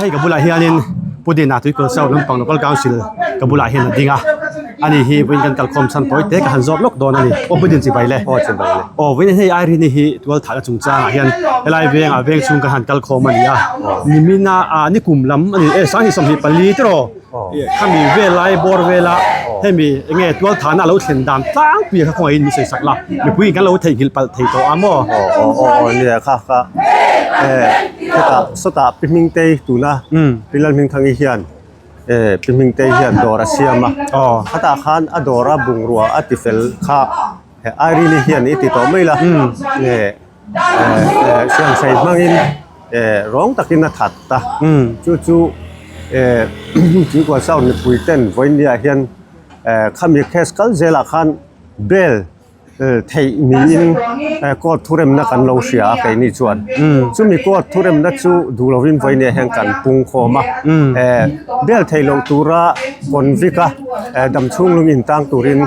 Hei ka bulah hianin Pu Dina Tuikul South lampang Local Council ka bulah hian a ding a, ani hi vawiin kan kalkhawm chhan tawi te ka han zawt lawk dawn a ni. Aw Pu Din chibai le. Aw chibai le. Aw vawiin hei Irene hi tualthahna chungchangah hian helai vengah veng chhung kan han kalkhawm a ni a, nimina ah nikum lam a ni e 2024 tiraw khami vel lai bawr vela hemi enge tualthahna a lo thlen dan tlangpui kha khawngaih in min sawi sak la mipui in kan lo theihnghilh palh thei tawh a maw? Aw aw aw aw nia kha kha eh hetah sawtah pi Hmingtei tuna pi Lalhmingthangi hian eh pi Hmingtei hian dawr a siam a khatah khan a dawr a bungrua a ti fel kha eh Irene-i hian i ti tawh mai la eh Siamsei hmangin rawng takin a that a, chu chu Tuikual South mipui ten vawinia hian khami case kal zelah khan bail theih niin court thuremna kan lo hria a keini chuan. Chumi court thuremna chu duh lovin vawinia hian kan pung khawm a, bail theih loh tura convict a damchhung lung intang turin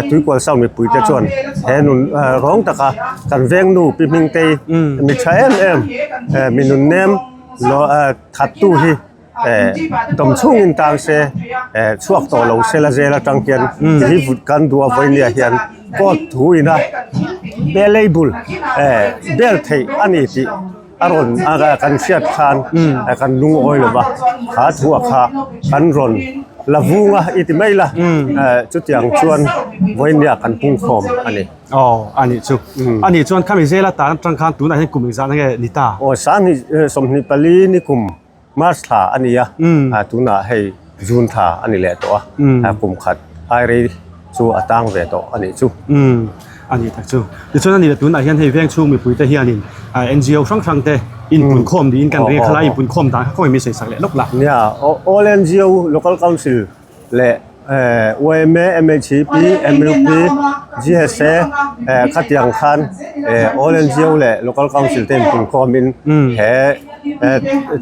Tuikual South mipui te chuan he nun rawng taka kan vengnu Pi Hmingtei mi tha em em mi nun nem thattu hi dawm chhungin tang se chhuak tawh lo se la zel atang hian hi vut kan duh a vawinia hian court thu ina bailable bail theih a ni tih a rawn kan hriat khan kan lungawi lo va, kha thu a kha kan rawn la vung a i ti mai la, chutiang chuan vawinia kan pungkhawm a ni. Aw a nih chu, a nih chuan khami zela tan atang khan tunah hian kum engzah na nge ni ta? Aw 2024 ni kum March thla a ni a, tunah hei June thla a ni leh tawh a, kum khat ai rei chu a tang ve tawh a nih chu. A nih tak chu. Tichuan a nih leh tunah hian hei veng chhung mipuite hianin NGO hrang hrang te inpunkhawm niin kan ring a, khalai inpunkhawm dan kha khawngaih min sawi sak leh lawk la. Nia, All NGO Local Council leh yma, MHEP, MUP, GSA khatiang khan All NGO leh Local Council te inpunkhawmin he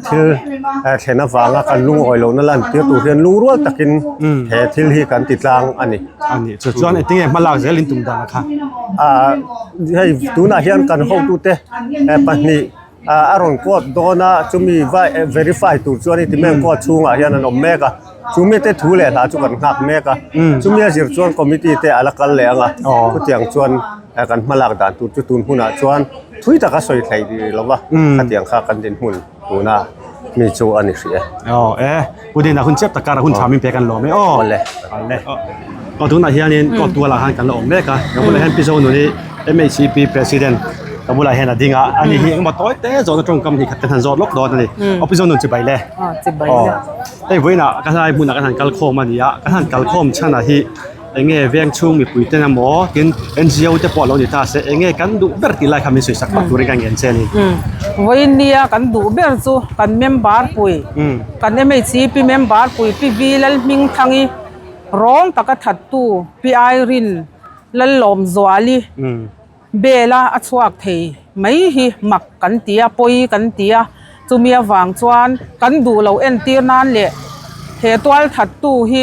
thil thlen avanga kan lungawi lohna lan tir tur hian lungrual takin he thil hi kan ti tlang a ni. A nih chu chuan engtinge hma lak zel in tum dan a kha? Hei tunah hian kan hotute pahnih a rawn court dawn a chumi verify tur chuan i ti mek court chhungah hian an awm mek a chumi te thu leh hla chu kan nghak mek a chumi a zir chuan committee te a la kal leh ang a chutiang chuan kan hma lak dan tur chu tun hunah chuan thui taka sawi thlei rih lo va khatiang kha kan dinhmun tuna mi chu a ni hrih e. Aw e Pu Dina hun chep takara hun tha min pek an lawm e aw. Awle. Awle. Aw tunah hianin court tualah khan kan la awm mek a ka bulah hian Pi Zonuni MHCP President ka bulah hian a ding a ani hi engemaw tawi te zawhna tawngkam hi khat kan han zawt lawk dawn a ni. Aw Pi Zonun chibai le. Aw chibai le. Hei vawiinah ka hlai hmunah kan han kal khawm a ni a kan han kal khawm chhanah hi enge veng chhung mipui ten emaw tin NGO te pawh lo ni ta se enge kan duh ber tih lai kha min sawi sak phawt turin ka ngen che a ni. Vawiin nia kan duh ber chu kan member pui kan MHCP member pui Pi V Lalhmingthangi rawng taka thattu Pi Irene Lallawmzuali Bela a chhuak thei mai hi mak kan ti a pawi kan ti a chumi avang chuan kan duh loh entir nan leh he tual thattu hi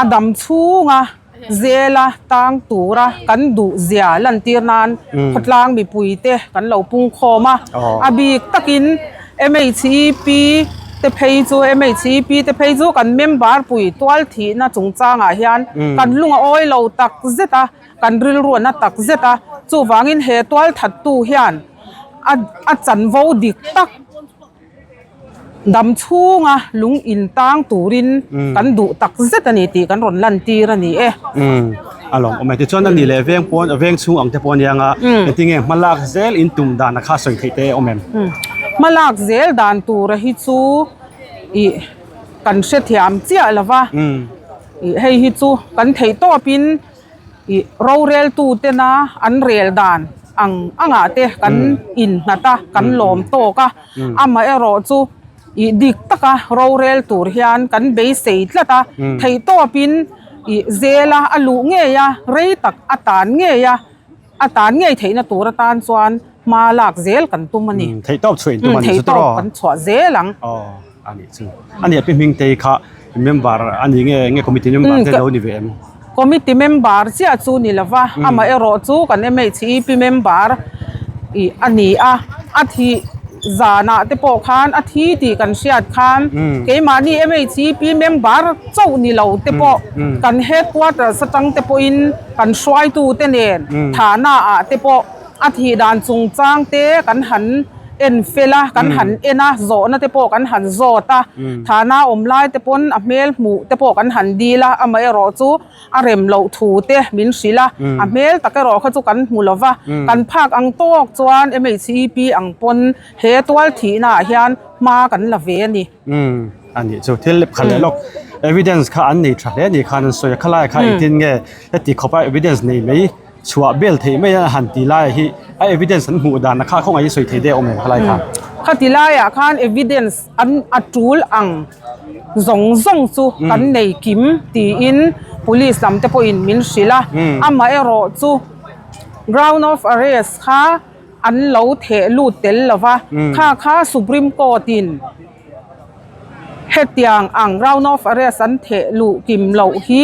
a dam chhunga zela tang tura kan duh zia lantir nan khawtlang mipui te kan lo pung khawm a a bik takin MHEP te phei chu MHEP te phei chu kan member pui tual thihna chungchangah hian kan lung a awi lo tak zet a kan rilruahna tak zet a chuvangin he tual thattu hian a a chanvo dik tak dam chhunga lung in tang turin kan duh tak zet a ni tih kan rawn lan tir a ni e. Umm a lawm awm e tichuan a ni leh veng pawn a veng chhung ang te pawh a nia nga engtinge hma lak zel in tum dan a kha sawi theih te awm em? Hma lak zel dan tura hi chu ih kan hrethiam chiah lo va ih hei hi chu kan theih tawpin ih roreltu tena an rel dan ang angah te kan innghat a kan lawm tawk a amaherawh chu ih dik taka rorel tur hian kan beisei tlat a theih tawpin ih zela a luh ngei a rei tak a tan ngei a a tan ngei theihna tur atan chuan hma lak zel kan tum a ni theih tawp chhuah in tum a ni theih tawp kan chhuah zel ang aw a nih chu a nih a pi hming te kha member a ni nge nge committee member te lo ni ve em committee member chiah chu ni lova amaherawh chu kan MHEP member ih a ni a a thih. zanah te pawh khan a thi tih kan hriat khan keimahni MHEP member chauh ni lo te pawh kan headquarters atang te pawhin kan hruaitu te nen thahna ah te pawh a thih dan chungchang te kan han en fel a kan han en a zawhna te pawh kan han zawt a thahna awm lai te pawn a hmel hmuh te pawh kan han dil a amaherawh chu a rem loh thu te min hrilh a, a hmel tak erawh kha chu kan hmu lo va, kan phak ang tawk chuan MHEP ang pawn he tual thihna ah hian hma kan la ve a ni. Umm a nih chu thil kha leh lawk evidence kha an nei tha hle a ni khan an sawi a khalai kha engtin nge heti khawpa evidence nei mai chhuah bel theih mai a han ti lai hi a evidence an hmuh dan kha khawngaih sawi thei deuh awm em khalai kha. Khati laiah khan evidence an a tul ang zawng zawng chu kan nei kim tiin police lam te pawhin min hrilh a, amaherawh chu ground of arrest kha an lo theh lut tel lo va, kha kha supreme court in. Hetiang ang round of arrest an theh luh kim loh hi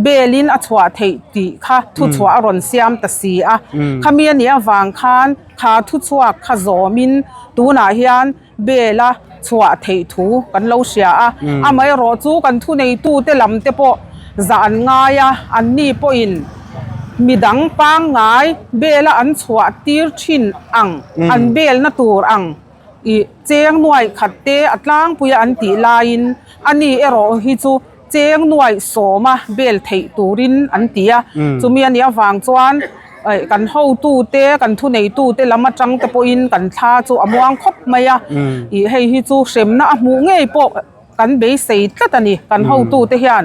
bail in a chhuah theih tih kha thuchhuah a rawn siam ta si a. Khami a nih avang khan kha thuchhuak kha zawmin tunah hian bail a chhuah theih thu kan lo hria a. Amaherawh chu kan thuneitute lam te pawh zah an ngai a, anni pawhin midang pangngai bail a an chhuah tir thin ang, an bail na tur ang. Ih cheng nuaih khat te a tlangpui a an tih laiin a ni erawh hi chu cheng nuaih sawma bel theih turin an ti a, chumi a nih avang chuan eh kan hotu te kan thuneitu te lam atang te pawhin kan thla chu a muang khawp mai a, ih hei hi chu hremna a hmuh ngei pawh kan beisei tlat a ni, kan hotu te hian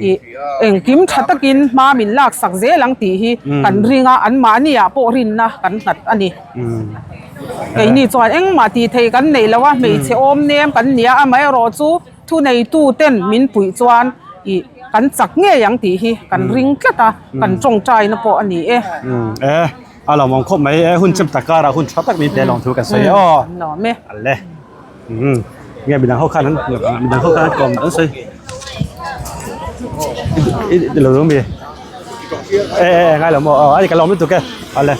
ih engkim tha takin hma min laksak zel ang tih hi kan ring a, anmahni ah pawh rinna kan nghat a ni. Keini chuan engmah tih theih kan neih lo a, hmeichhe awm nem kan ni a, amaherawh chu thuneitu ten min puih chuan ih kan chak ngei ang tih hi kan ring tlat a, kan tawngtaina pawh a ni e. E, a lawmawm khawp mai e, hun chep tak karah hun tha tak min pe lawng thu kan sawi e aw. Lawm e. Ale. Nge midang ho khan an midang ho khan an kawm an sawi. I lo mi. E e ngai lo maw aw ani ka lawm lutuk e. Ale.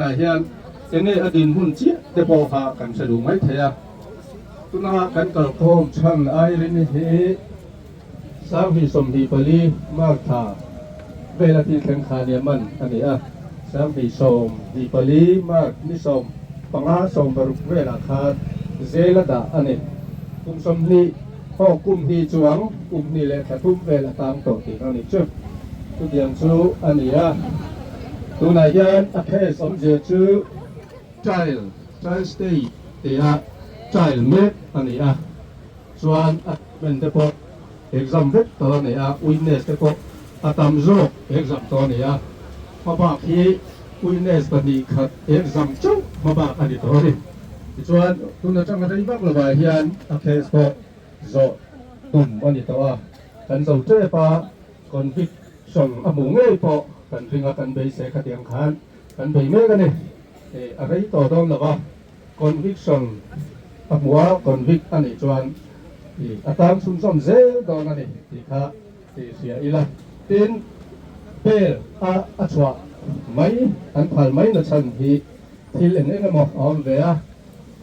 Ah hian enge a dinhmun chiah te pawh kha kan hre duh mai thei a, tuna kan kalkhawm chhan Irene hi 2024 March thla vela thil thleng kha nia man a ni a, 2024 March ni 15 16 velah khan jail a dah a ni. Kum 20 haw kum hnih chuang kum hnih leh thla thum vel a tang tawh tih a nih chu. Chutiang chu a ni a, tunah hian a case awmzia chu trial, trial state tia trial mek a ni a. Chuan a men te pawh exam vek tawh a ni a, witness te pawh a tam zawk exam tawh a ni a, hmabak hi witness 2 khat exam chauh hmabak a ni tawh a ni. Tichuan tun atanga rei vak lovah hian a case pawh zawh tum a ni tawh a, kan zo tep a, conviction a hmuh ngei pawh kan ring a, kan beisei khatiang khan kan bei mek a ni. A rei tawh dawn lo va. Conviction a hmu a, convict a nih chuan ih a tan chhunzawm zel dawn a ni tih kha tih hria ila. Tin, bail a a chhuah mai an phal mai na chhan hi thil eng eng emaw a awm ve a,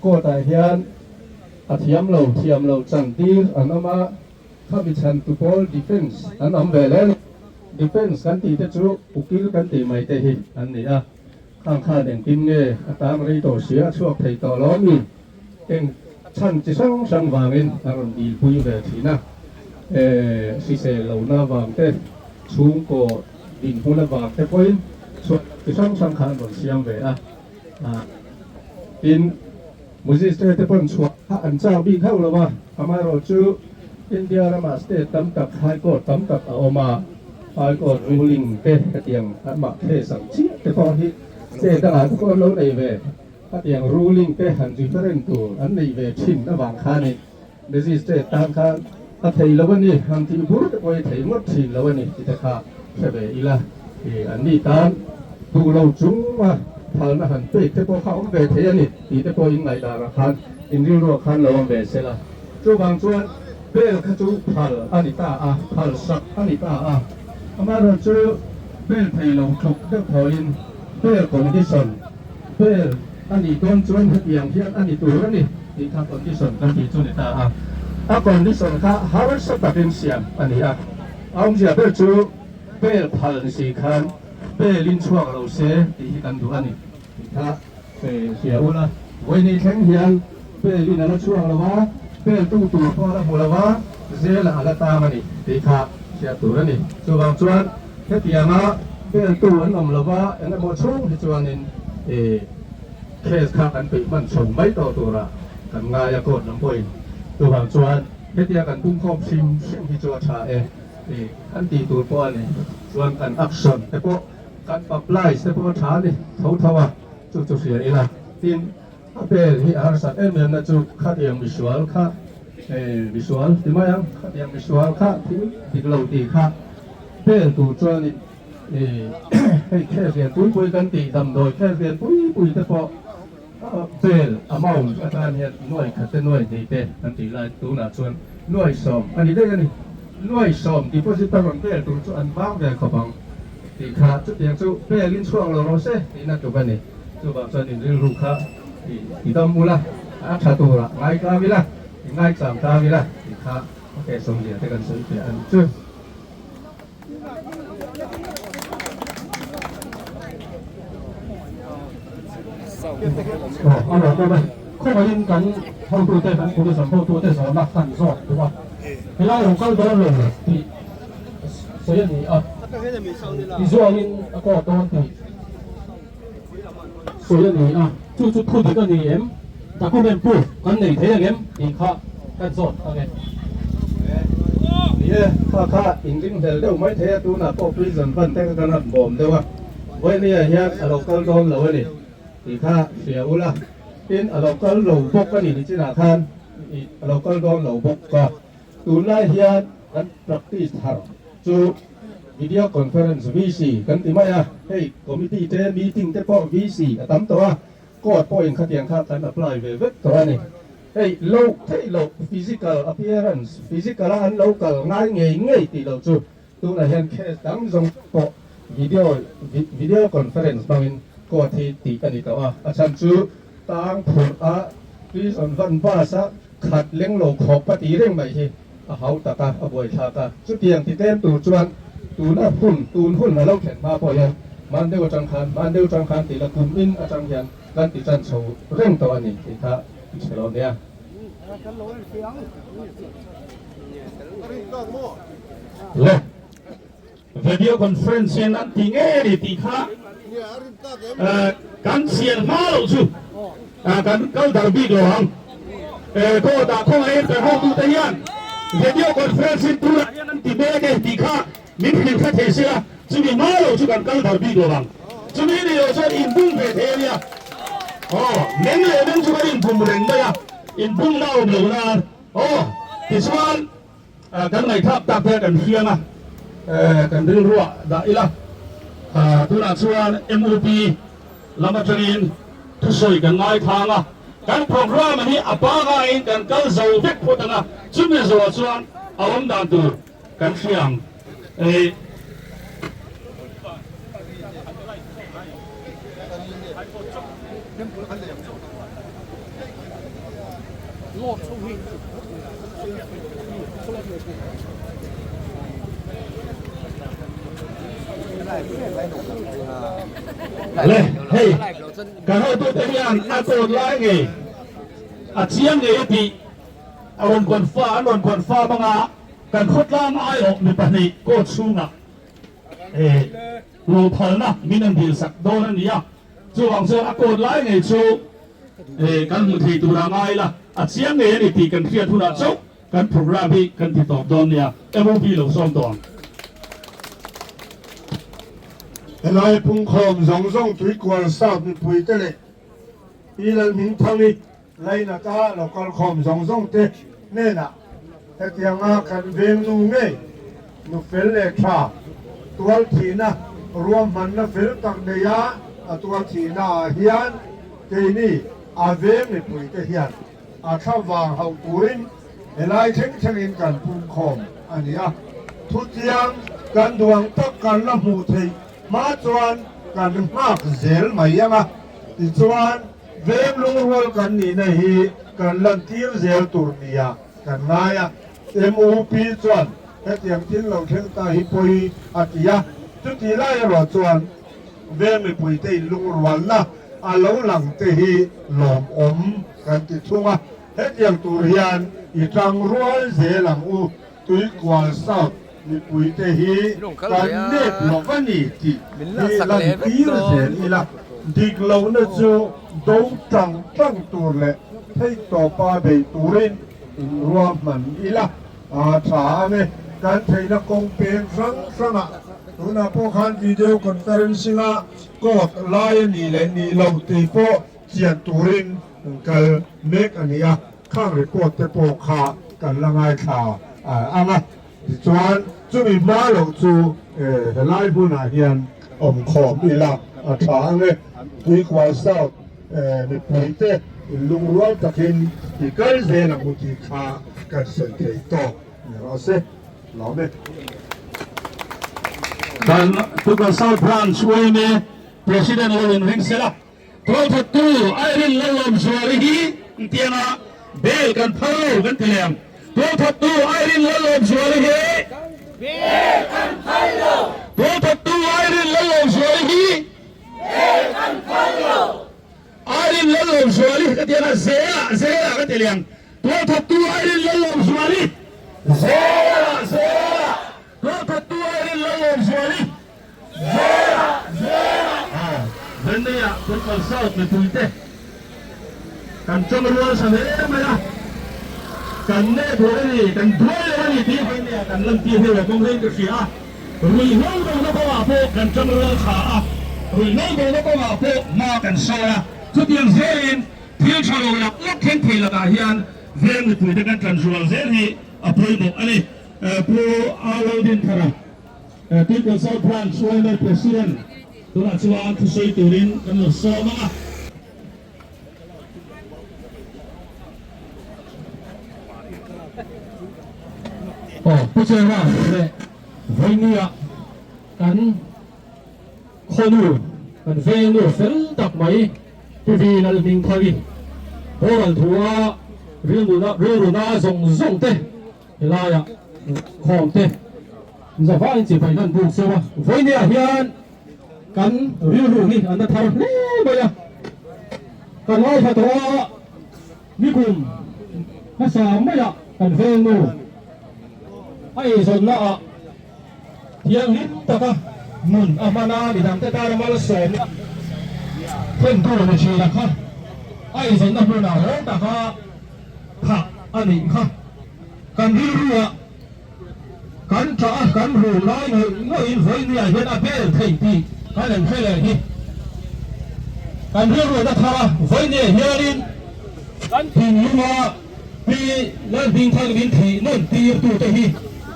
court ah hian a thiam lo thiam lo chan tir an awm a, khami chhan tu pawl defence an awm ve leh a ni. Defence kan tih te chu ukil kan tih mai te hi an ni a. Khang khan engtin nge a tang rei tawh sia a chhuak thei tawh lo ami? Eng chhan chi hrang hrang vangin a rawn dilpui ve thin a, hrisel lohna vang te, chhungkaw dinhmun avang te pawhin chhuak chi hrang hrang kha an rawn siam ve a. Tin, Magistrate te pawn chhuah kha an chak bik hauh lo a, amaherawhchu India ramah state tam tak High Court tam tak a awm a, High Court ruling te hetiang amah case ang chiah te pawh hi state dangah te pawh an lo nei ve, hetiang ruling te han referent tur an nei ve thin avang khanin Magistrate tan khan a thei lo a ni, han tih bur te pawh hi thei ngawt thin lo a ni tih te kha hre ve ila, an ni tan duh lo chunga phalna han pek te pawh kha awm ve thei a ni tih te pawh inngaihdanah khan inrilruah khan lo awm ve sela. Chuvang chuan bail kha chu phal a ni ta a, phal sak a ni ta a. Amaherawhchu bail thei lo tluk deuh thawhin bail condition, bail a nih dawn chuan hetiang hian a ni tur a ni tih kha condition kan tih chu a ni ta a. A condition kha harsa takin siam a ni a. A awmzia ber chu bail phal ni si khan bail in chhuak lo se tih hi kan duh a ni tih kha hria ula. Vawiin thleng hian bail in a la chhuak lo a, bail tu tur pawh a la hmu lo a, zel ah a la tang a ni tih kha hriat tur a ni. Chuvang chuan hetianga bail tu an awm lo va, eng emaw chhung hi chuanin case kha kan peih hman chho mai tawh turah kan ngai a court lam pawhin. Chuvang chuan hetia kan pumkhawm hrim hrim hi chu a tha e. Kan tih tur pawh a ni. Chuan kan action te pawh kan publish te pawh a tha a ni tho tho a, chu chu hria ila. Tin, a bel hi a harsat em em na chu khatiang misual kha misual ti mai ang, khatiang misual kha thil dik lo tih kha bel tur chuanin hei case lian pui pui kan tih damdawi case lian pui pui te pawh Bel amount atan hian nuai khat te nuai hnih te kan tih lai tunah chuan nuai sawm a ni daih a ni. Nuai sawm deposit a rawn bel tur chu an vang ve khawp ang tih kha chutiang chu bel in chhuak lo rawh se tihna tluk a ni. Chuvang chuan in rilru kha i dam ula, a tha turah ngai tlang ila, i ngaichang tlang ila tih kha a kehsawmzia te kan sawi fiah a ni chu. A lawm awm e. Khawngaihin kan hotute, kan police an hotute zawhna kan zawt duh a. Helai lo kal dawn lo tih sawi a ni a. Tizualin a court dawn tih sawi a ni a. Chu chu thu dik a ni em? Document proof kan nei thei ang em tih kha kan zawt ang e. Ni e, kha kha inringhlel deuh mai thei a, tunah pawh prison ban te kha kan han bawm deuh a, Vawinia hian a lo kal dawn lo a ni tih kha hria ula, tin a lo kal lo bawk a ni nichinah khan a lo kal dawn lo bawk a, tunlai hian kan practice thar chu video conference, VC, kan ti mai a, hei committee te meeting te pawh VC a tam tawh a, Court pawhin khatiang kha kan apply ve vek tawh a ni. Hei loh theih loh physical appearance, physical a an lo kal ngai ngei ngei tih loh chu tunah hian case dang zawng pawh video video conference hmangin court hi tih a ni tawh a. A chhan chu tang phurh a prison van bus a khat leng lo khawp a tih reng mai hi a hau tak a, a buaithlak a. Chutiang ti tlem tur chuan tuna hun, tun hun a lo thlen hma pawh hian hman deuh atang khan, hman deuh atang khan tih la kum in atang hian kan ti tan chho reng tawh a ni tih kha i hre lo nia. Le video conference in an ti ngei a ni tih kha kan chian hma loh chu kan kal dar bik lo ang. Court ah khawngaihin kan hotute hian video conference in turah hian an ti mek e tih kha min hrilh hre thei sila chumi hma loh chu kan kal dar bik lo ang. Chumi ni loh chuan inbum ve thei a nia. Aw meng leh meng chu kan inbum reng mai a, inbumna a awm lo nan. Aw tichuan. Kan ngaihthlak tak te kan hriang a, kan rilruah dah ila. Tunah chuan MUP lam atangin thusawi kan ngaithlang a, kan programme hi a pangaiin kan kal zo vek phawt ang a, chumi zawhah chuan a awm dan tur kan hria ang. Le hei kan hotute hian a tawt lai ngei a chiang ngei a tih a rawn confirm an rawn confirm anga kan khawtlang aiawh mi pahnih court chhungah hlawhphalna min an dil sak dawn a ni a chuvang chuan a court lai ngei chu kan hmu thei tur a ngai la a chiang ngei a ni tih kan hriat hunah chauh kan program hi kan ti tawp dawn nia MOP lo sawm tawh ang. Helai pungkhawm zawng zawng Tuikual South mipuite leh Pi Lalhmingthangi Lainata lo kalkhawm zawng zawng te hnenah hetianga kan vengnu ngei nu fel leh tha tual thihna ruahmanna fel tak neia a tual thihna ah hian keini a veng mipui te hian a thla vang hauh turin helai thleng thlengin kan pumkhawm a ni a. Thutiang. Kan duang tak kan la hmuh theih hma chuan kan nghak zel mai ang a, tichuan veng lungrual kan nihna hi kan lantir zel tur nia kan ngai a. MUP chuan hetiang thil lo thleng ta hi pawi a ti a, chutih lai erawh chuan veng mipuite inlungrualna a lo lang te hi lawmawm kan ti thung a, hetiang tur hian i tangrual zel ang u. Tuikual South mipuite hi kan nep lo va ni tih hi lantir zel ila, dik lohna chu do tang tang tur leh theihtawpa bei turin inruahman ila a tha ang e. Kan theihna kawng peng hrang hrangah tunah pawh khan video conferencing-a court lai a nih leh nih loh tih pawh chian turin an kal mek a ni a. Khang report te pawh kha kan la ngaithla ang a, tichuan chumi hma loh chu helai hmunah hian awm khawm ila a tha ang e. Tuikual South mipuite inlungrual takin i kal zel ang u tih kha kan sawi thei tawk ni rawh se. Lawm e. Kan Tuikual South Branch yma President lo inring sela. Tualthattu Irene Lalawmzuali hi intianga bail kan phal lo kan ti leh ang. Tualthattu Irene Lalawmzuali hi Bail kan phal lo. Tualthattu Irene Lalawmzuali hi Bail kan phal lo. Irene Lalawmzuali ka ti anga zela zela kan ti leh ang. Tualthattu Irene Lalawmzuali zela zela. Tualthattu Irene Lalawmzuali Vennei-ah Tuikal South mipuite kan chawm rual sa hle mai a, kan nep lo a ni, kan duai lo a ni tih Vennei-ah kan lantir hi rawh kawng hlein ka hria a, ruihhlo dona kawngah pawh kan chawm rual tha a, ruihhlo dona kawngah pawh hma kan sawn a, chutiang zelin thil tha lo lak lak thleng thei lakah hian veng mipuite kan tan rual zel hi a pawimawh a ni. Pu Arlodinthara. Tuikual South Branch yma President tunah chuan thusawi turin kan lo sawm ang a. Aw Pu Chera leh Vawinia kan khawnu kan vengnu fel tak mai Pu Vi Lalhmingthari boral thua rilruna zawng zawng te Helaiah khawm te zavaiin chibai kan buk cheu a, vawinia hian kan rilru hi an la thar hle mai a, kan ngaithla tawh a, nikum hmasa maiah kan vengnu a eizawnna ah thianghlim taka nun a hman a, midangte tana malsawmna thlen tur ni thin a kha a eizawnna hmunah rawng taka Thah a nih kha. Kan rilruah kan ṭah a, kan ru lai ngawih ngawihin vawinia hian a bel thei tih kan en hre leh hi. Kan rilruah na thar a, vawinia hianin kan thinlunga Pi Lalhmingthang min thih nawn tirtute hi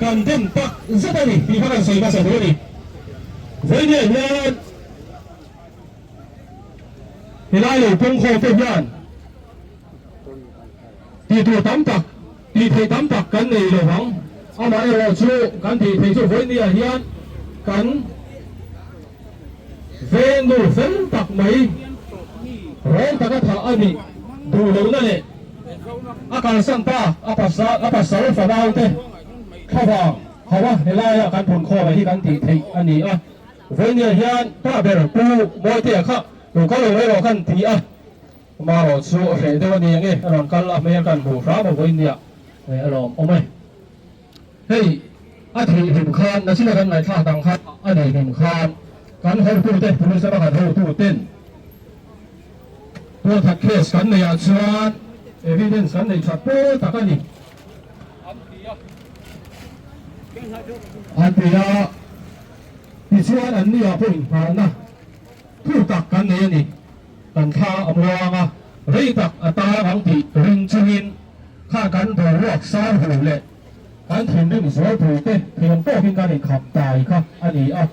kan dem tak zet a ni tih kha kan sawi hmasa duh a ni. Vawinia hian helai lo pawngkhawm te hian Tih tur tam tak, tih theih tam tak kan nei lo vang. Amaherawh chu kan tih theih chu vawinia hian kan veng nu fel tak mai rawng taka thah a nih duh lohna leh a kalsan ta a pasal fanau te thlavang hauha helaia kan phunkhawm hi kan tih theih a ni a. Vawinia hian pa ber Pu Mawitea kha lo kal lo erawh kan ti a. Marawh chu a hreh deuh a ni ange, a rawn kal a hmel kan hmuh hram a vawinia a lawm awm e. Hei a thih hlim khan nachina kan ngaihthlak dang khan a nih hlim khan kan hotute police lama kan hotuten tualthat case kan neih ah chuan evidence kan neih that pawl tak a ni an ti a, tichuan an ni ah pawh innghalna thu tak kan nei a ni. Kan thla a muang a, rei tak a tang ang tih ring chungin kha kan boruak sar hu leh kan thinrim zualpui te thiam tawkin kan inkham tai kha a ni a.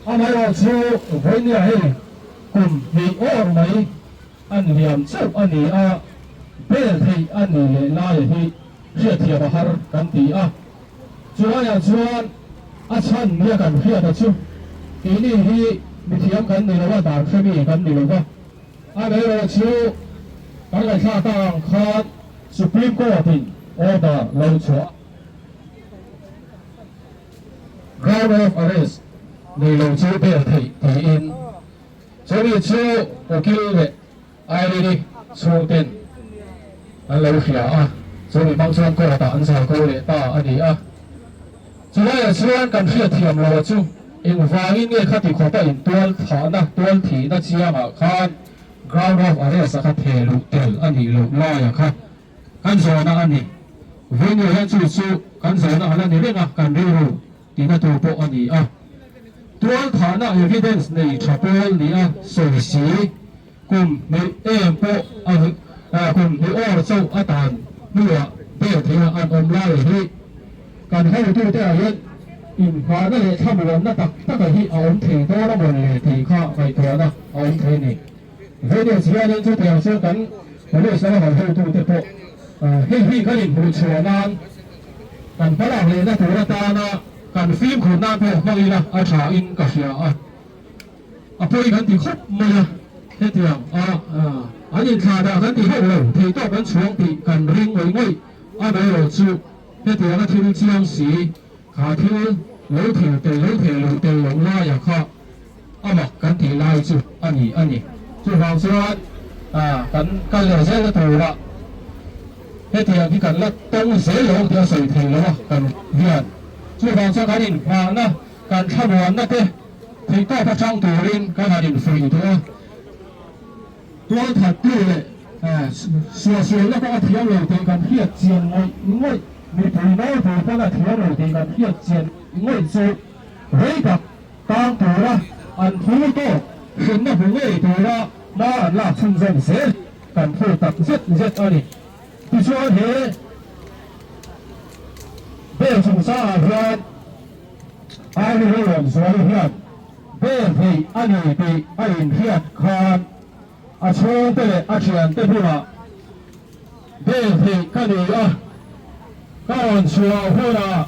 Amaherawh chu vawinia hei kum hnih awr mai an liam chauh a ni a, bel theih a ni leh laia hi hriatthiam a har kan ti a. Chulaiah chuan. A chhan nia kan hriata chu keini hi mithiam kan ni lo a, dan hremi kan ni lo va. Amaherawh chu kan ngaihthlak ta ang khan Supreme Court in order lo chhuah ground of arrest nei lo chu bail theih tiin chumi chu ukil leh Irene-i chhungten an lo hria a, chumi hmang chuan court ah an zai ko leh ta a ni a. Chulaiah chuan kan hriatthiam loh chu engvangin nge khati khawpa intual thahna, tual thihna chiangah khan ground of arrest a kha theh luh tel a nih loh laia kha kan zawhna a ni. Vawinia hian chu chu kan zawhna a la ni reng a, kan rilru tihna tur pawh a ni a. Tual thahna evidence nei tha pawl nia sawi si kum hnih em pawh a kum hnih awr chauh a tan hnuah bail theiha an awm lai hi kan hotute ah hian inhmahna leh thlamuanna tak taka hi a awm thei dawn a mawn le tih kha ngaihtuahna a awm thei a ni. Venice hianin chutiang chuan kan police lama kan hotute pawh hei hi kan inhmuhchhuah nan kan hmalak lehna tur atana kan fimkhur nan pawh hmang ila a tha in ka hria a. A pawi kan ti khawp mai a, hetiang a an inthlah dah kan ti hauh lo, theihtawp kan chhuang tih kan ring ngawih ngawih amaherawh chu hetianga thil chiang si kha thil lo thil tel lo theh luh tel loh laia kha a mak kan tih lai chu a ni a ni. Chuvang chuan kan kal leh zelna turah hetiang hi kan la tawng zel lo ang tih a sawi thei lo a kan hian. Chuvang chuan kan inhmahna kan thlamuanna te Theihtawp atang turin kan han infuih duh a, tualthattu leh suahsualna pawh a thiam lo tih kan hriat chian ngawih ngawih, mipui nawlpui pawn a thiam lo tih kan hriat chian ngawih chu rei tak tang tura an phu tawk hrinna hmu ngei tura hma an lak chhunzawm zel hi kan phu tak zet zet a ni. Tichuan he bel chungchangah hian Airilo Lawmzuali hian bel theih a ni tih a inhriat khan a chhungte leh a thiante bulah bel theih ka ni a, ka rawn chhuah hunah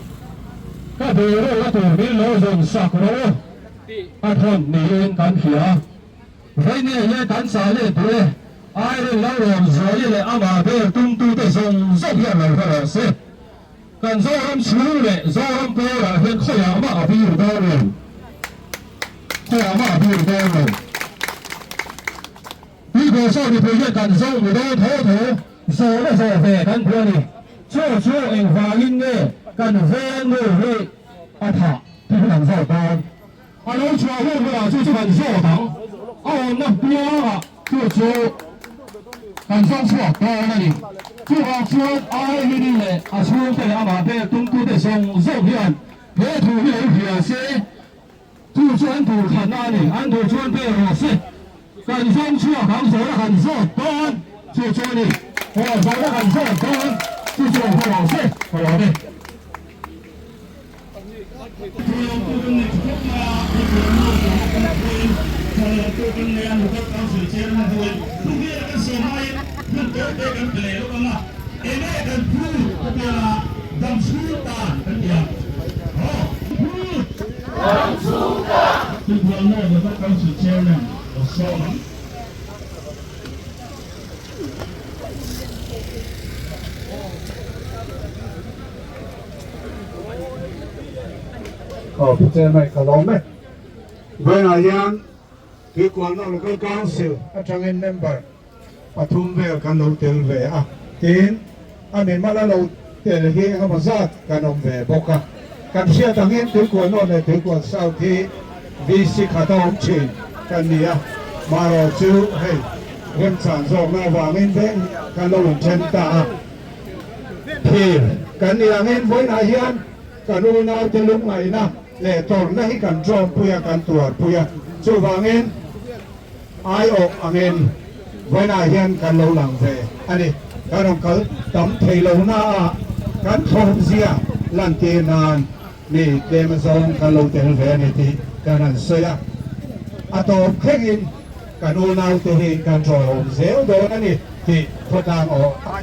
ka boruak a tur min lo zawn sak rawh u tih a thawn niin kan hria. Vawinia hian kan chah let duh e, Airilo Lawmzuali leh amah bel tumtute zawng zawng hian lo hre rawh se. Kan Zoram chhung leh Zoram pawlah hian khawiah mah a biru dawn lo. Khawiah mah a biru dawn lo. Tuikawr saw mipui hian kan zo mu dawn tho tho, zawhna zawh ve kan duh a ni. Chu chu engvangin nge kan veng nu hi a thah tih hi kan zawt dawn. A lo chhuah hun hunah chu chu kan zawt ang. A awmna hnuangah chu chu kan zawng chhuak dawn a ni. Chuvang chuan Irene leh a chhungte leh amah bel tumtute zawng zawng hian he thu hi lo hria se, chu chu an tur khatna a ni. An duh chuan bel rawh se. Kan zawng chhuak ang, zawhna kan zawt dawn chu chu a ni. Aw, zawhna kan zawt dawn chu chu lo hre rawh se, ka lawm e. Aw Pu Chairman ka lawm e. Vawiinah hian Tuikualna Local Council atangin member pathum vel kan lo tel ve a, tin a mimal a lo tel hi engemaw zat kan awm ve bawk a. Kan hriat angin Tuikual North leh Tuikual South hi VC khat a awm thin kan ni a, marawh chu hei remchan zawkna avangin veng kan lo inthen ta a. Thir kan nih angin vawiinah hian kan unaute lungngaihna leh tawrhna hi kan ṭawmpui a, kan tuarpui a. Chuvangin aiawh angin vawiinah hian kan lo lang ve a ni. Kan rawn kal tam thei lo naah kan thlawpzia lantir nan mi tlem azawng kan lo tel ve a ni tih kan han sawi a. A tawp thlengin kan unaute hi kan ṭawihawm zel dawn a ni tih khawtlang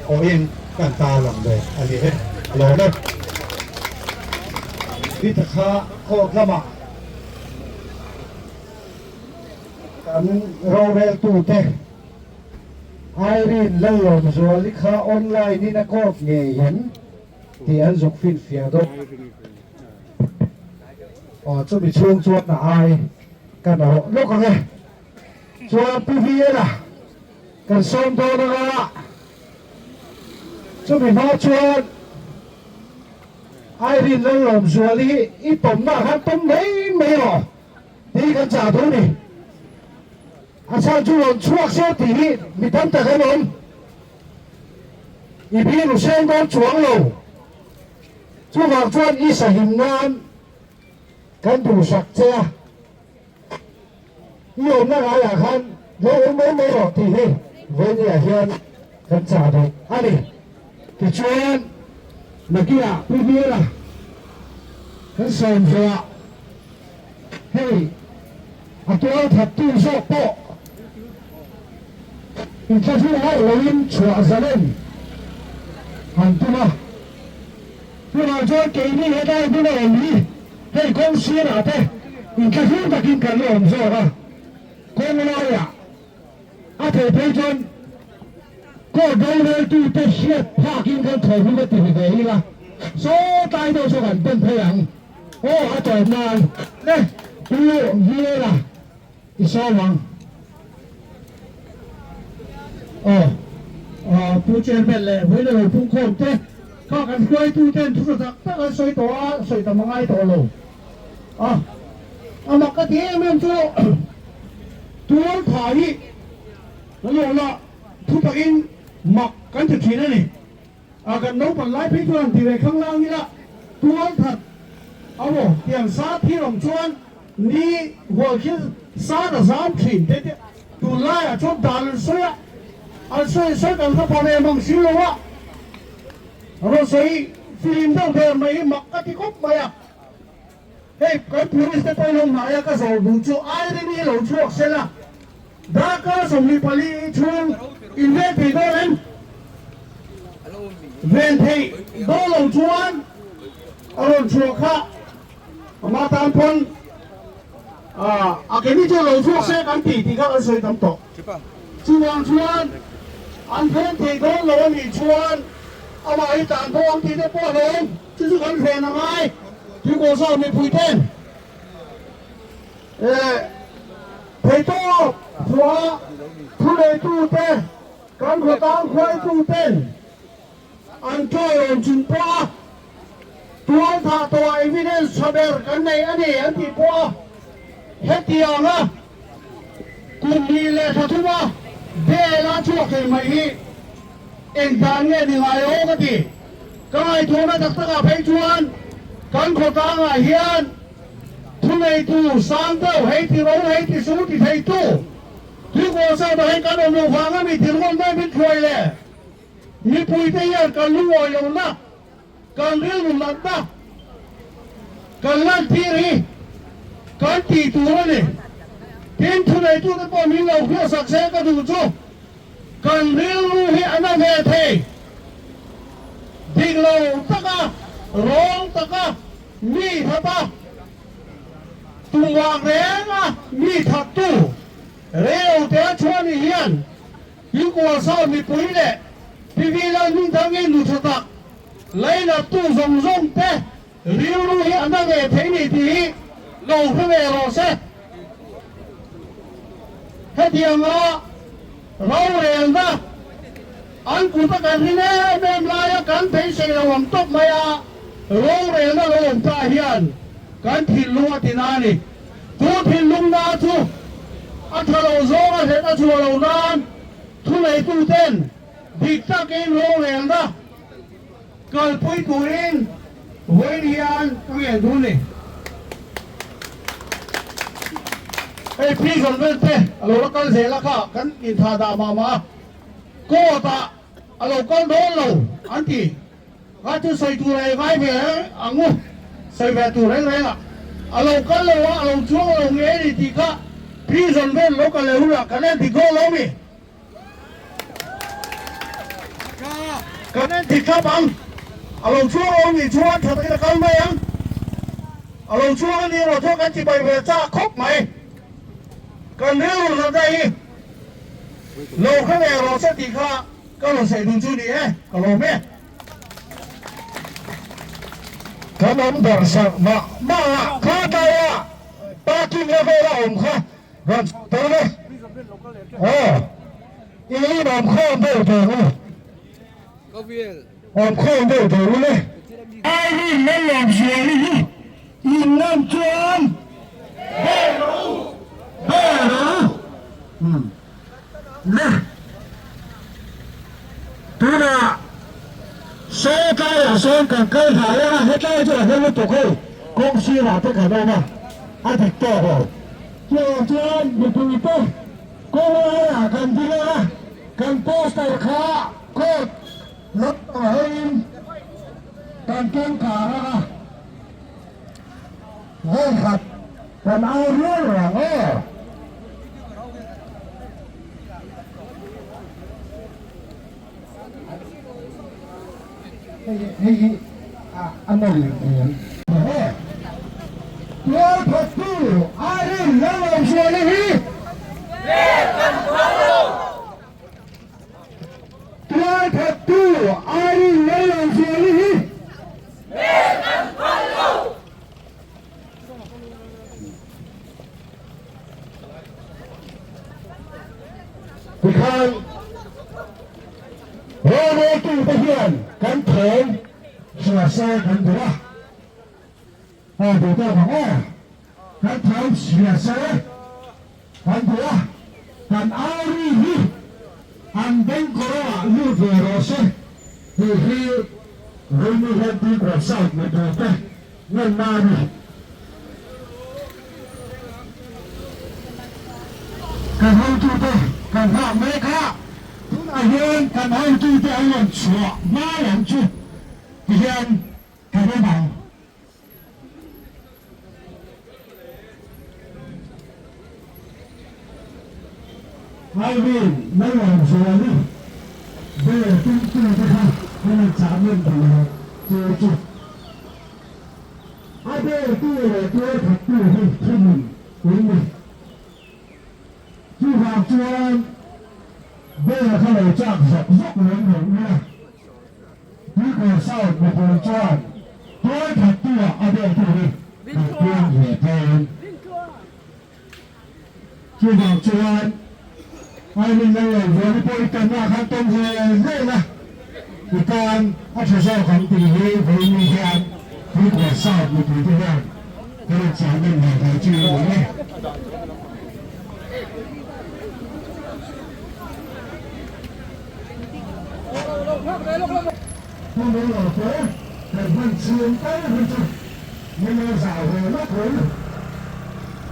awhin kan tarlang ve a ni e. A lawm e. Peter kha court lamah kan roreltute Irene Lallawmzuali kha online in a court ngei em tih an zuk finfiah dawn. Aw chumi chhung chuan a ai kan awh lawk ang e. Chuan Pu Viela kan sawm dawn anga chumi hma chuan Irene Lallawmzuali hi i tawmna ah khan tawm mai mai rawh tih hi kan chah duh a ni. A chhan chu rawn chhuak se tih hi mi tam tak an awm. I biru seng dawn chuang lo. Chuvang chuan i sahim nan kan duhsak che a. I awmna ngaiah khan lo awm mai mai rawh tih hi vawinia hian kan chah duh a ni. Tichuan, nakinah Pu Hmela kan sawm zawhah hei a tual thattu zawk pawh inthlahrung hauh loin chhuah zalen han tum a. Tunah chuan keini hetlai hmun a awm hi hei kawng sirah te inthlahrung takin kan la awm zawk a, kawng laiah a thei phei chuan court roreltute hriat phakin kan thaw hnu ka ti ve ila, saw tlai deuh saw kan pen phei ang aw a tawp nan le Pu Viela i sawm ang aw. Pu Chairman leh Vawiina lo pungkhawm te kha kan hruaitu ten thu tha tak tak an sawi tawh a, sawi tam a ngai tawh lo a, a mak ka ti em em chu tual tha hi kan lo la thu takin mak kan ti thin a ni. A kan naupang lai phei chuan ti ve khang lang ila tual that emaw tiang sa thil awm chuan ni hual khi san a zam thin te te tunlaiah chuan dan an sawi a, an sawi sawi kan hre pha ve mang si lo a, rawn sawi filim deuh der mai hi mak ka ti khawp mai a, hei kan police te pawhin awm hnai a ka zawh duh chu Irene hi lo chhuak sela Darkar 24 chhung inven thei dawn em? Ven theih dawn lo chuan a rawn chhuah kha ama tan pawn a keni chu lo chhuak se kan ti tih kha kan sawi tam tawh. Chuvang chuan an ven thei dawn lo a nih chuan amah hi tlan pawh ang tih te pawh a hlawm. Chu chu kan ven a ngai. Tuikawlsawm mipui ten. Theitawp chhuah thuneitute kan khawtlang hruaituten an ṭawirawn chung pawh a tualthah tawhah evidence ṭha ber kan nei a ni an tih pawh a hetianga kum hnih leh thla thuma bail a chhuak thei mai hi eng dan nge ni ngai aw ka ti. Ka ngaihtuahna tak takah phei chuan kan khawtlangah hian Thuneitu sang deuh hei ti ro hei ti su ti theitu Tuikual South ah hian kan awm lo vang a mi thilrawn mai min hruai le mipuite hian kan lungawi lohna kan rilru natna kan lantir hi kan tih tur a ni. Tin thuneitute pawh min lo hriatsak se ka duh chu kan rilru hi a na ve thei dik lo taka rawng taka Mi thata tumah renga mi thattu Reotea Chhuani hian Tuikual South mipui leh Pi Lalhmingthangi nu tha tak lainattu zawng zawng te rilru hi a na ve thei ni tih hi lo hre ve rawh se. Hetianga rorelna An kut a kan rin em em laia kan beisei lo ang tawp mai a, rorelna lo awm ta hian kan thinlung a tina a ni. Chu thinlungna chu a tha lo zawng a hlet a chhuah lo nan thuneituten dik takin rorelna kalpui turin vawiin hian ka ngen duh a ni. Hei prison vel te a lo la kal zel a kha kan inthah dah mah mah a. Court ah a lo kal dawn lo an ti. Kha chu sawi tur a ngai ve ang u, sawi ve tur reng reng ah a lo kal lo a, a lo chuang lo nge ni tih kha prison vel lo kal leh hunah kan en dik dawn lo mi? Kan en dik thlap ang, a lo chuang lo nih chuan tha takin a kal mai ang. A lo chuang a ni erawh chuan kan chibai ve chak khawp mai. Kan rilru natna hi lo hre ve rawh se tih kha ka rawn saih dun chu ni e, ka lawm e. Kan awm ber sarh mah mah a, kha tlaia parking la vela awm kha rawn chhuah dawn e. Aw, i inawm khawm deuh tur u. Awm khawm deuh tur u le. Irene Lalawmzuali hi in ngam chuan ber rawh u, ber rawh u. Le, tunah saw tlaiah sawn kan kal hlai a, hetlai chu a hla lutuk hei, kawng sirah te kan awm a, a dik tawk lo. Chuvang chuan mipui te kawng laiah kan ding a, kan poster kha court lam pang hawiin kan kawngkhar ang a, vawikhat kan au riau rang aw. Hei hi a nawi hmel. Tual thattu Irene Lalawmzuali hi Kan phal lo! Tual thattu Irene Lalawmzuali hi Kan phal lo! Tikhan roreltute hian kan thawm hria se kan duh a, aw duh tawk ang aw, kan thawm hria se kan duh a, kan auri hi an beng kawrawah lut ve rawh se tih hi Rilru hian Tuikual South mipuite ngenna a ni. Kan hotute kan nghak mek a, tunah hian kan hotute an rawn chhuah hma lam chu tihian kan awm ang. Irene Lalawmzuali bel tumtute kha an rawn chah nawn duh lo che chu. A beltu leh tualthattu hi thuhmun in ni. Chuvang chuan bel kha lo chak zawk zawk lem lo ila, Tuikawr South mipui chuan tualthattu ah a beltu hi kan puang ve dawn. Chuvang chuan Irene Lalawmzuali pawh i tanna khan tawm hle hle la, i tan a tha zawk ang tih hi vawiin hian Tuikawr South mipuite hian kan inchah nawn ve ve chu a ni e. Hmun lo te kan hman chhung tal hi chu min lo zah ve lawk mai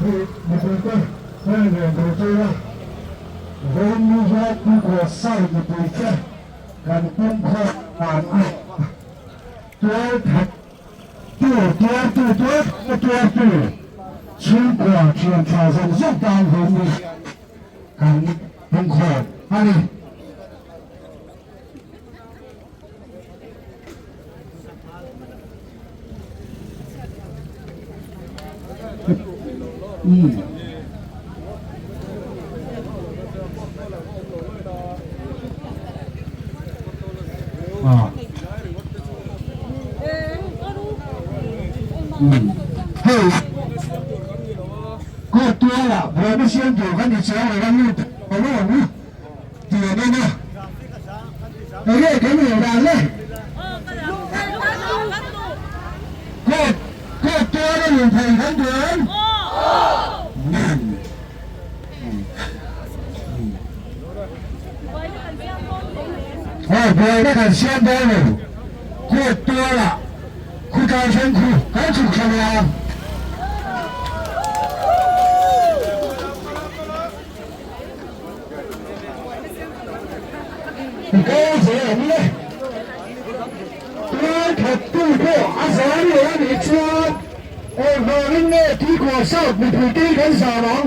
hi mipuite hian rawn duh chu ila, vawiin hian Tuikual South mipuite kan pumkhawm dan a tual that tu tuar tu tuar tuar tu chhungkua thian tha zawng zawng tan vawiin hian kan pumkhawm a ni. Hei court tualah buaina siam tur kan ni chiang lo a lut lo ang u tih an en a, enge kan rel dan le? Court court tuala luh thei kan duh em? Aw buaina kan siam dawn lo, court tualah khutlai thleng khu kan chhuk thla leh ang. Goal zel ang le. Tual thawktu pawh a zam lo a nih chuan engvangin nge Tuikual South mipui te hi kan zam ang?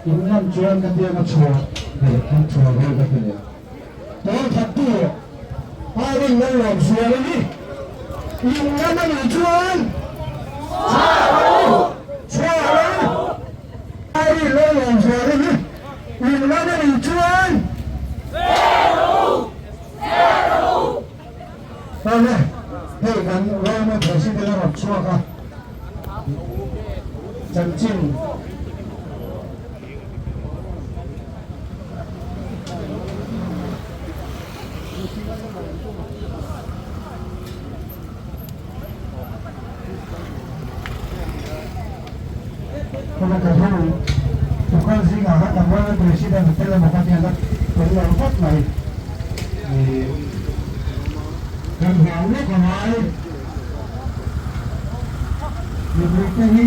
In ngam chuan ka tianga chhuah leh kan chhuah ve ka ti leh. Tual thattu Irene Lalawmsual a ni. In ngam a nih chuan chhuah lo, chhuah lo. Irene Lalawmsual a ni. In ngam a nih chuan chhuah lo, chhuah lo. Awle, hei kan Rama President a rawn chhuak a, chanchin. Kawng ka hru tukal zingah khan kan Rama President a tel emaw ka tia ka tel lo vat mai. Kan hlau lawk a ngai. Mipuite hi.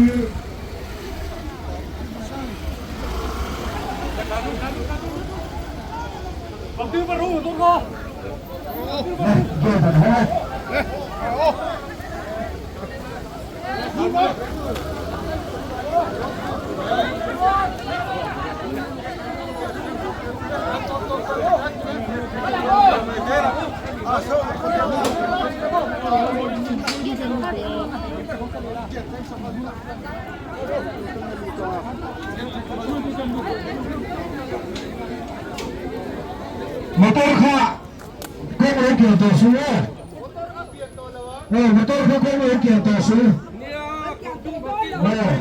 Motor kha kawng lo kian tawh su aw. Aw motor kha kawng lo kian tawh su. Aw.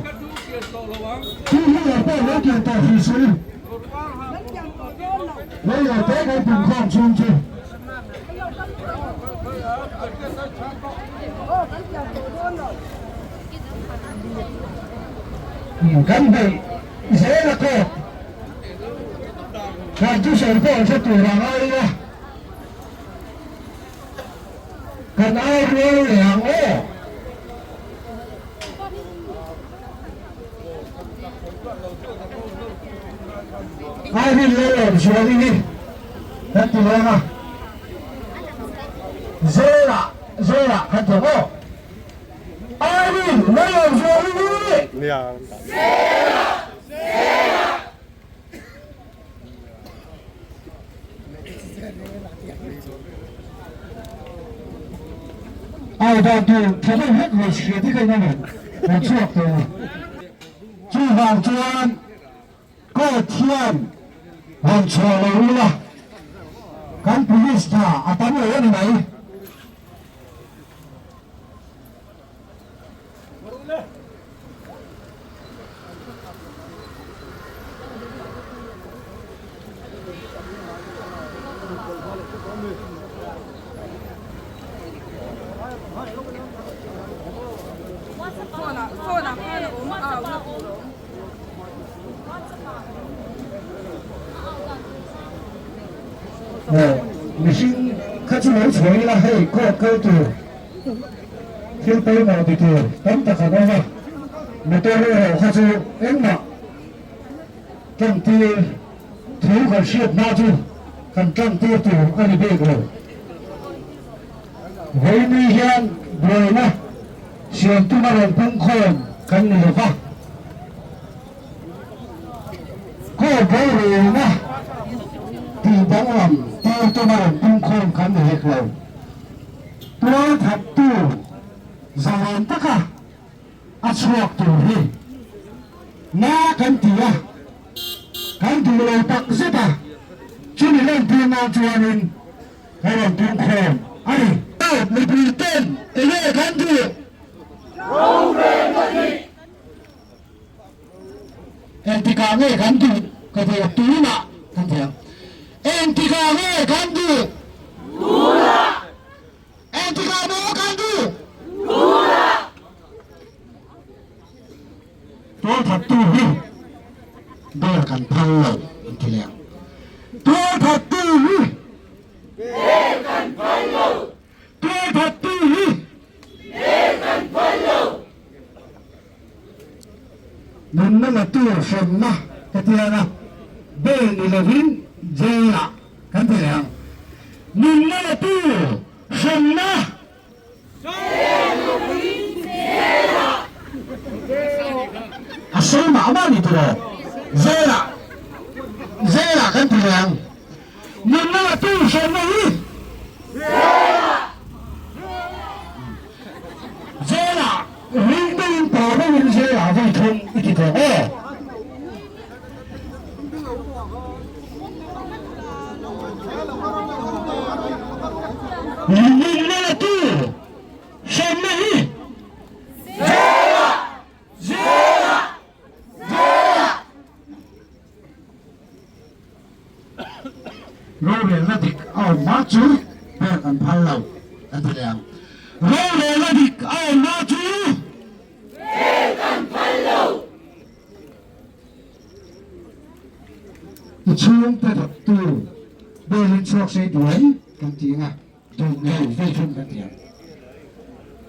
Two wheeler pawh lo kian tawh hrih su. Lo lo te kan pum khawm chhung chu. Kan hmuh zel a kawt kan thusawi pawh hre tur a ngai a, kan au rual leh ang aw. Ai rin leh lawm sual i hi kan ti leng a, Zela Zela kan ti ang aw. Ai rin leh lawm sual i hi. Zela Zela. Ai dan tur tha deuh hlek mai hria te kha in awm em? Rawn chhuak teh u. Chuvang chuan court hian rawn chhuah lo ula kan police tha a tam lo a ni mai. Mihring kha chu lo chhuah ila hei court kal tur. Thil pawimawh ti tur tam tak an awm a, motor erawh kha chu engmah tlang tir thu kan hriat hma chu kan tlang tir tur a ni bik lo. Vawiini hian buaina siam tuma rawn pungkhawm kan ni lo va, court rorelna tih danglam tir tuma rawn pungkhawm kan ni hek lo. Tual thattu zalen taka a chhuak tur hi na kan ti a, kan duh lo tak zet a, chumi lantir nan chuanin ka rawn tumkhawm a ni. Mipui ten enge kan duh? Rorelna dik! Engtikah nge kan duh ka ti a, tunah kan ti ang. Engtikah nge kan duh? Tunah! Engtikah maw kan duh? Tunah! Tualthattu hi ber kan phal lo an ti leh ang. Tualthattu hi ber kan phal lo. Tualthattu hi ber kan phal lo. Nunna la tur hremna ka tiang a, bail ni lovin jail ah kan ti leh ang. Nunna la tur hremna. Jail lovin jail ah. A sawi mah mah ni tiraw? Jail ah. ti teh aw. Nunna la tu hremna hi Jail-ah! Jail-ah! Jail-ah! Rorelna dik a awm hma chu ber kan phal lo kan ti leh ang. Rorelna dik a awm hma chu ber kan phal lo. I chhungte thawktu belin chhuak sei duai kan ti ang a, duh lo vei thung kan ti ang.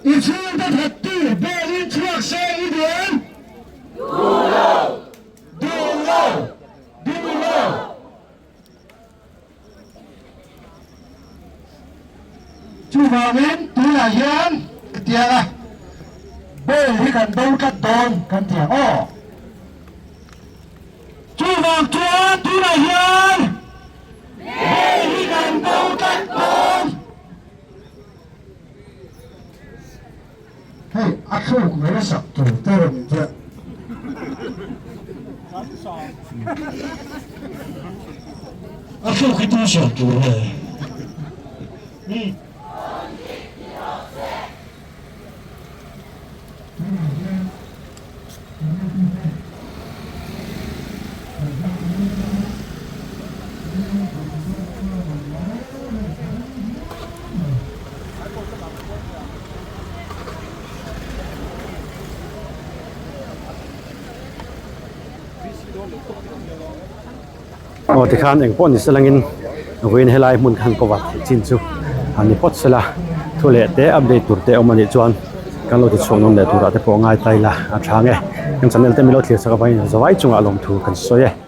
I chhungte thawktu belin chhuak sei i duai? Duh lo! Duh lo! Duh lo! Chuvangin tunah hian ka tiang a, ball hi kan do tlat dawn kan ti ang aw. Chuvang chuan tunah hian ball hi kan do tlat dawn. Hei a thluk mai a sak tur te rawn inziah. A thluk hi tu siam tur nge? Aw tikhan eng pawh ni selangin vawiin helai hmun khan cover theih chin chu a ni phawt sela thu leh te update tur te awm a nih chuan kan lo ti chhuak nawn leh turah te pawh ngai ta ila a tha ang e kan channel te min lo thlir chak avangin zavai chungah lawmthu kan sawi e.